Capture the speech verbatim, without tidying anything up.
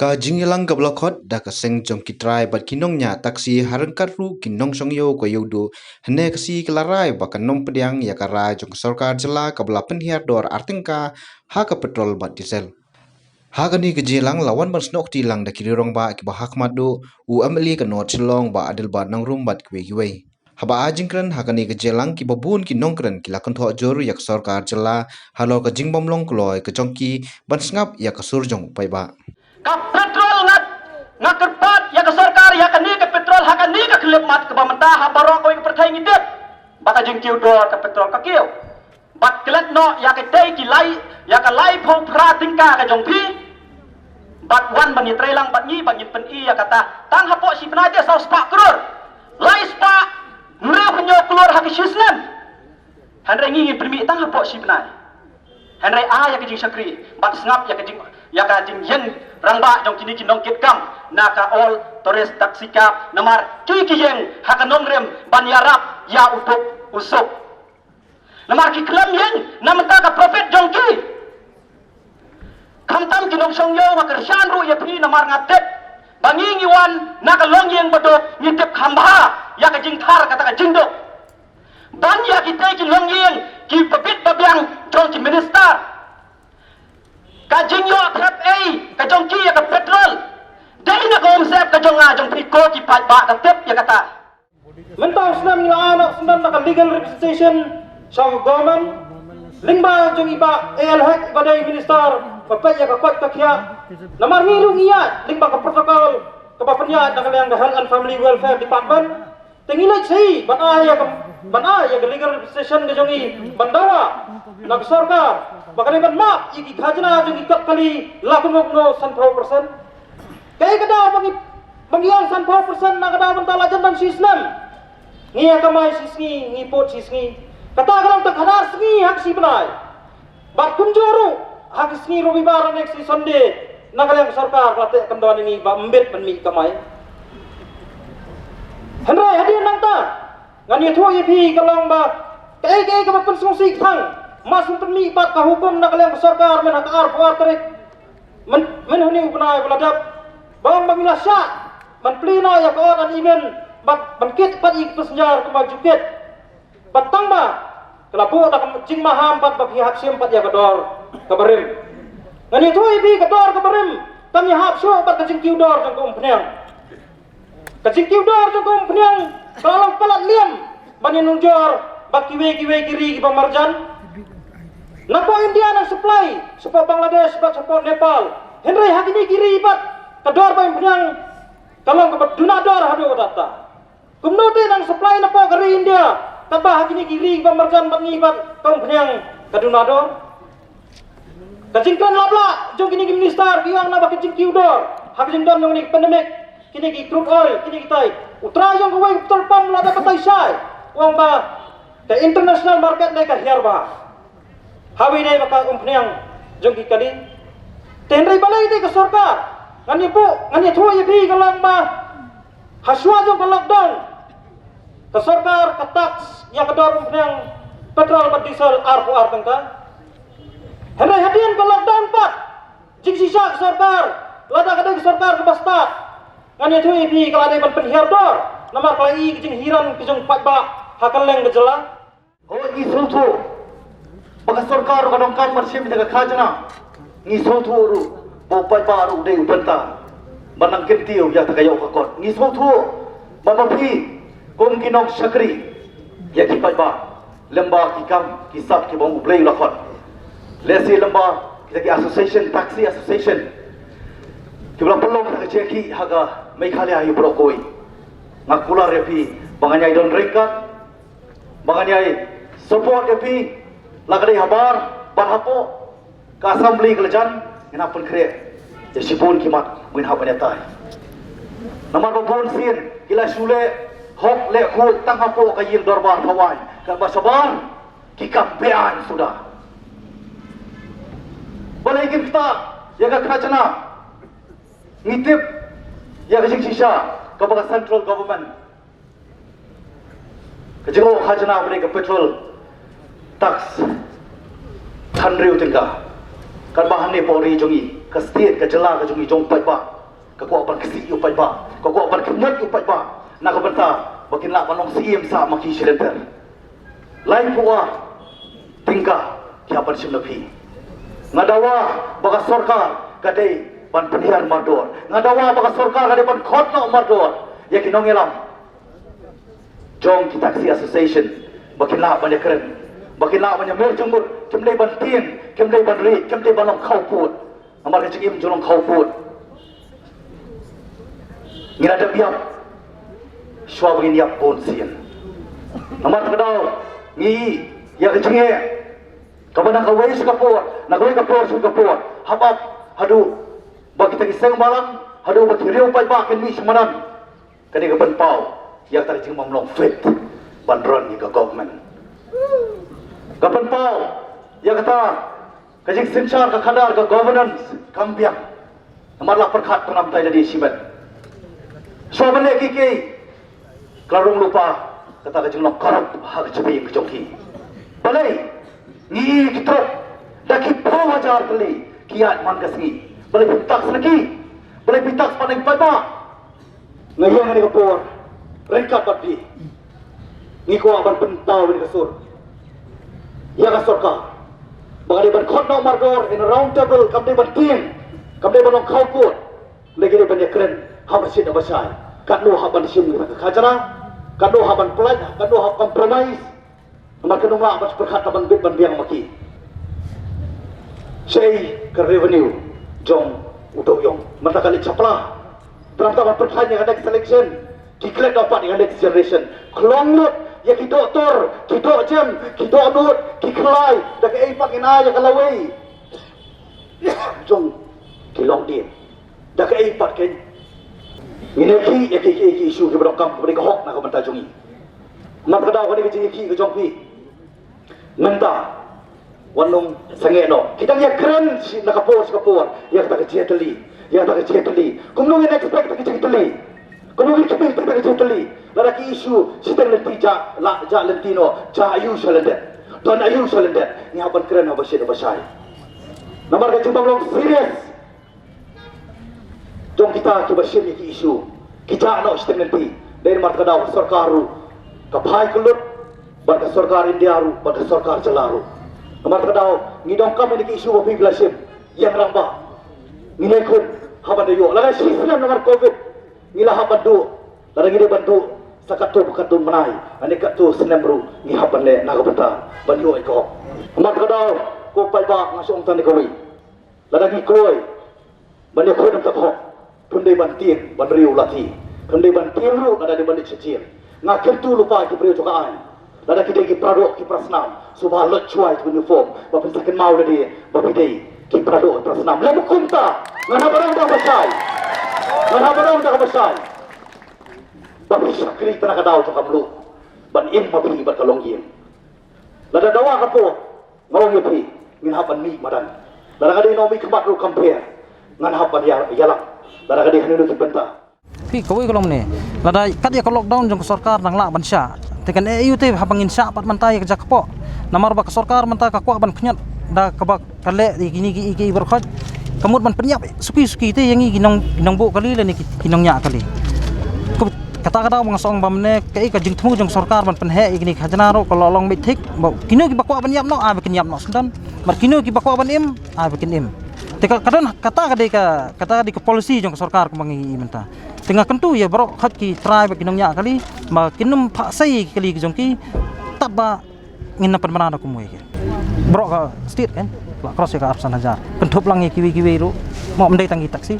Ka jingïalang kaba la khot da ka seng jong ki trai bad ki nongñiah taxi ha ryngkat ruh ki nongshong ïew ka Ïewduh hynne ka sngi ka la rai ba kan ym pdiang ïa ka rai jong ka sorkar jylla kaba la pynhiar dor ar tyngka ha ka petrol bad diesel. Ha kane ka jingïalang la wan ban snoh kti lang da ki rangbah kiba ha khmat duh u M L A ka North Shillong Bah Adelbert Nongrum bad kiwei kiwei. Haba ai jingkren ha kane ka jingïalang kiba bun ki nongkren ki la kynthoh jur ïa ka sorkar jylla halor ka jingbym long kloi ka jong ki ban sngap ïa ka sur jong u paidbah. Ka petrol nga, nga kyrpad ïa ka sorkar ïa kane ka petrol ha kane ka khyllipmat kaba mynta ha baroh kawei ka pyrthei ngi tip ba ka jingkiew dor ka petrol ka kiew. Bad klet noh ïa kitei ki lai, ïa ka laiphew phra tyngka ka jong phi. Bad wan ban ïatreilang bad ngi, bad ngin pyni ïa kata. Tang hapoh shi bnai te saw spah klur. Lai spah hynriew hynñiew klur ha ka shi snem. Hynrei ngi ngin pynmih tang hapoh shi bnai. Hynrei ai ïa ka jingshakri bad sngap ïa ka jing, ïa ka jingïeng rangbah jong kine ki nongkitkam na ka All Tourist Taxi Cab, namar ki ki ïeng ha ka nongrim ban ïarap ïa u duk u suk. Namar ki khlem ïeng na bynta ka profit jong ki. Khamtam ki nongshong ïew, nga kyrshan ruh ïa phi namar nga tip ba ngi ngi wan na ka longïing baduk, ngi tip kham bha ïa ka jingthar kata ka jingduk. Ban ïa kitei ki longïing kiba bit ba biang jong ki minister, ka jingïoh thep ei ka jong ki ïa ka petrol dei na ka umsyep ka jong nga jong phi ko ki paidbah, ka tip ïa kata. Mynta u snem ngi la ai noh syndon na ka legal representation sha ka government lyngba jong i Bah A L Hek iba dei minister ba peit ïa ka koit ka khiah. Namar ngi ruh ngi ïaid lyngba ka protocol kaba pynïaid na ka liang ka Health and Family Welfare Department. Te ngi leit sha i ban ai ïa ka, ban ai ïa ka legal representation ka jong i ban dawa na ka sorkar ba ka dei ban map ïa ki khajna jong ki kot kali la kumno kumno sanphew percent. Kaei ka daw ba ngi, ba ngi ong sanphew percent na ka daw mynta la jan dang shi snem. Ngi ïa kamai shi sngi, ngi pud shi sngi. Kata ka long tang khatar sngi ha ka shi bnai. Bad kumjuh ruh ha ka sngi Robibar ne ka sngi Sunday na ka liang ka sorkar ka la teh kyndon ïa ngi ba ym bit ban mih kamai. Hynrei hadien nangta ngan ïathuh ïa phi ka long ba kaei kaei kaba pynsngewsih kthang, ma shu pynmih pat ka hukum na ka liang ka sorkar myn ha ka arphew ar tarik. Myn, myn ha une u bnai ba la dep, ba ong ba ngi la shah ban plie noh ïa ka odd and even, bad ban kit pat ïa ki passenger kumba ju kit. Bad tang ba ka la buh da ka jingmaham bad ba phi hap shim pat ïa ka dor kaba rim. Ngan ïathuh ïa phi, ka dor kaba rim kam ïahap shuh bad ka jingkiew dor jong ka umphniang. Ka jingkiew dor jong ka umphniang ka la long palat liam ban ïanujor bad kiwei kiwei ki ri kiba marjan. Napoh India nang supply shapoh Bangladesh bad shapoh Nepal. Hynrei ha kine ki ri pat ka dor ba umphniang ka long kaba duna dor haduh katta. Kumno te nang supply napoh ka ri India, katba ha kine ki ri kiba marjan bad ngi pat ka umphniang ka duna dor. Ka jingkren laplah jong kine ki minister ki ong naba ka jingkiew dor ha ka jingdon jong kine ki pandemic, kine ki crude oil, kine kitai. U trai jong kawei ka petrol pump la da batai shai, u ong ba ka international market ne ka hiar bha. Haba ïadei bad ka umphniang jong ki kali. Te hynrei balei te ka sorkar, ngan ïa buh, ngan ïathuh ïa phi ka long ba ha shuwa jong ka lockdown ka sorkar ka tax ïa ka dor umphniang petrol bad diesel arphew ar tyngka. Hynrei hadien ka lockdown pat jingshisha ka sorkar, lada ka dei ka sorkar kaba stad, ngan ïathuh ïa phi, ka la dei ban pynhiar dor namar ka la i ka jinghiran ka jong u paidbah ha kylleng ka jylla. Hooid, ngi sngewthuh ba ka sorkar ruh ka donkam ban shim ïa ka khajna. Ngi sngewthuh ruh ba u paidbah ruh u dei u bynta ban nang kyntiew ïa kata ka ïew ka kot. Ngi sngewthuh ba ma phi kum ki nongshakri ïa ki paidbah, lem bad ki kam ki sap kiba U Blei u la khot. Lehse lem bad kita ki association, taxi association, kiba la pynlong kata ka jingïakhih ha ka Meghalaya ïa baroh kawei. Nga kular ïa phi ba ngan ïai don ryngkat, ba ngan ïai support ïa phi, la ka dei habar bad hapoh ka assembly ka la jan, ngin hap pynkhreh ïa shibun ki mat ba ngin hap ban ïatai. Namar ba bun sien ki la shu leh hok leh khuid tang hapoh ka ïing dorbar thawaiñ, katba shabar ki kam beaiñ suda. Balei kin ktah ïa ka khajna? Ngi tip ïa ka jingshisha kaba ka central government ka jingïoh khajna ba dei ka petrol tax hynriew tyngka. Katba hangne hapoh ri jong ngi Ka state, ka jylla ka jong ngi jong paidbah, ka kwah ban ksih ïa u paidbah, ka kwah ban khmih ïa u paidbah, na ka bynta ba kin lah ban long syiem sah ma ki shi lynter. Laiphew tyngka ki hap ban shim na phi. Nga dawa ba ka sorkar ka dei ban pynhiar mardor. Nga dawa ba ka sorkar ka dei ban khot noh mardor ïa ki nongïalam jong ki taxi association, ba kin lah ban ïakren, ba kin lah ban ïamir jingmut. Kim dei ban tieng, kim dei ban rieh, kim dei ban long khawpud. Namar ka jingim jong long khawpud. Ngi la dep ïap shuwa ba ngin ïap bun sien. Namar kata ka daw ngi ïa ka jingeh kaba na kawei sha ka por, na kawei ka por sha ka por, hap ap haduh ba kita ki seng balang, haduh ba ki riew paidbah kin mih sha madan. Kane ka pynpaw ïa kata ka jingbym long fit ban run ïa ka government. Ka pynpaw ïa kata ka jingsynshar ka khadar, ka governance kam biang. Namar la pyrkhat pynamtai lade shimet. Shuwa ban leh kiei kiei ka la rung lypa kata ka jinglong corrupt ha ka jingim ka jong ki. Balei ngi ki trok da ki phew hajar tylli ki ïaid man ka sngi? Balei phi tax na ki? Balei phi tax pat na ki paidbah? Nga ïeng ha kane ka por ryngkat bad phi, ngi kwah ban pynpaw ïa ka sur ïa ka sorkar ba ka dei ban khot noh mardor in a round table, kam dei ban tieng, kam dei ban long khawpud. Lei ki dei ban ïakren ha ba shit ha ba shai, katno hap ban shim ïa ka khajna, katno hap ban pynlait, katno hap compromise. Namar ka nonglait ban pyrkhat ka ban bit ban biang ma ki. Shaei ka revenue jong u Dewïong? Mynta ka leit shapla. Tang ban pyrkhat ïa ka next election, ki klet daw pat ïa ka next generation. Khlong lut ïa ki doktor, ki dohjem, ki dohnud, ki khlai, da kaei pat ngin ai ïa ka lawei jong ki longdien? Da kaei pat kein? Ngin ïakhih ïa ki, ki, ki issue kiba donkam, kiba dei ka hok na ka bynta jong ngi. Namar kata ka daw kane ka jingïakhih ka jong phi mynta wat nym sangeh noh. Ki dang ïakren shi na ka por sha ka por ïa kata ka jingtylli, ïa kata ka jingtylli. Kumno ngin expect kata ka jingtylli? Kumno ngin khmih kata ka jingtylli? Lada ki issue shiteng lynti, jah la, jah lynti noh, jah aïu sha lyndet, don aïu sha lyndet, ngi hap ban kren ha ba shit ha ba shai. Namar ka jingbym long serious jong kita kiba shim ïa ki issue, ki jah noh shiteng lynti. Dei namar kata ka daw ka sorkar ruh ka phai kyllut, bad ka sorkar India ruh, bad ka sorkar jylla ruh. Namar kata ka daw ngi donkam ïa ki issue ba phi la shim, ïeng rangbah. Ngi ïakhun haba da ïoh, lada shi snem namar covid ngi la hap ban duh, lada ngi dei ban duh sa katto katto bnai, lane katto snem ruh ngi hap ban leh na ka bynta ban ïoh ïa ka hok. Namar kata ka daw ko paidbah, nga shu ong tang ïa kawei. Lada ngi kloi ban ïakhun ïa ka hok, phim dei ban tieng ban riew lathi, phim dei ban tieng ruh lada dei ban leit sha jel. Nga kyntu lypa ïa ki briew jong ka aiñ, lada ki dei ki paradoh ki parasnam, shu ba lut shuwa ïa ki uniform ba phin sa kynmaw lade ba phi dei ki paradoh ki parasnam. Lada kumta, ngan hap ban ong da kaba shai, ngan hap ban ong da kaba shai ba phi shakri tang na ka daw jong ka mluh ban im ma phi bad ka longïing. Lada dawa ka por, nga ong ïa phi, ngin hap ban mih madan. Lada ka dei nongmihkhmat ruh kam pher, ngan hap ban ïa, ïalam. Lada ka dei ha kino kino ki bynta. Phi, kawei ka long ne, lada kat ïa ka lockdown jong ka sorkar dang lah ban shah, te kan eh aïu te haba ngin shah pat mynta ïa ka jaka kpoh? Namar ba ka sorkar mynta ka kwah ban pynïap da kaba ka leh ïa kine ki, ki, ki baroh khoit. Ka mut ban pynïap suki suki te ïa ngi ki nong, ki nongbuh kali lane ki, ki nongñiah kali. Ka, kata ka daw ba nga shu ong ba mynne kaei ka jingthmu jong sorkar ban pynheh ïa kine ki khajna ruh ka la long beit thik. Ba kino kiba kwah ban ïap noh, ai ba kin ïap noh syndon. Bad kino kiba kwah ban im, ai ba kin im. Te ka, ka don, kata ka dei ka, kata ka dei ka policy jong ka sorkar kumba ngi i mynta. Te nga kyntu ïa baroh khoit ki trai bad ki nongñiah kali ba kin ym phah sei ïa ki kali ki jong ki. Tad ba ngin nang pynbna da kumwei ki. Baroh ka state kan la cross ïa ka arphew san hajar. Kynthup lang ïa kiwei kiwei ruh. Mo ym dei tang ki taxi.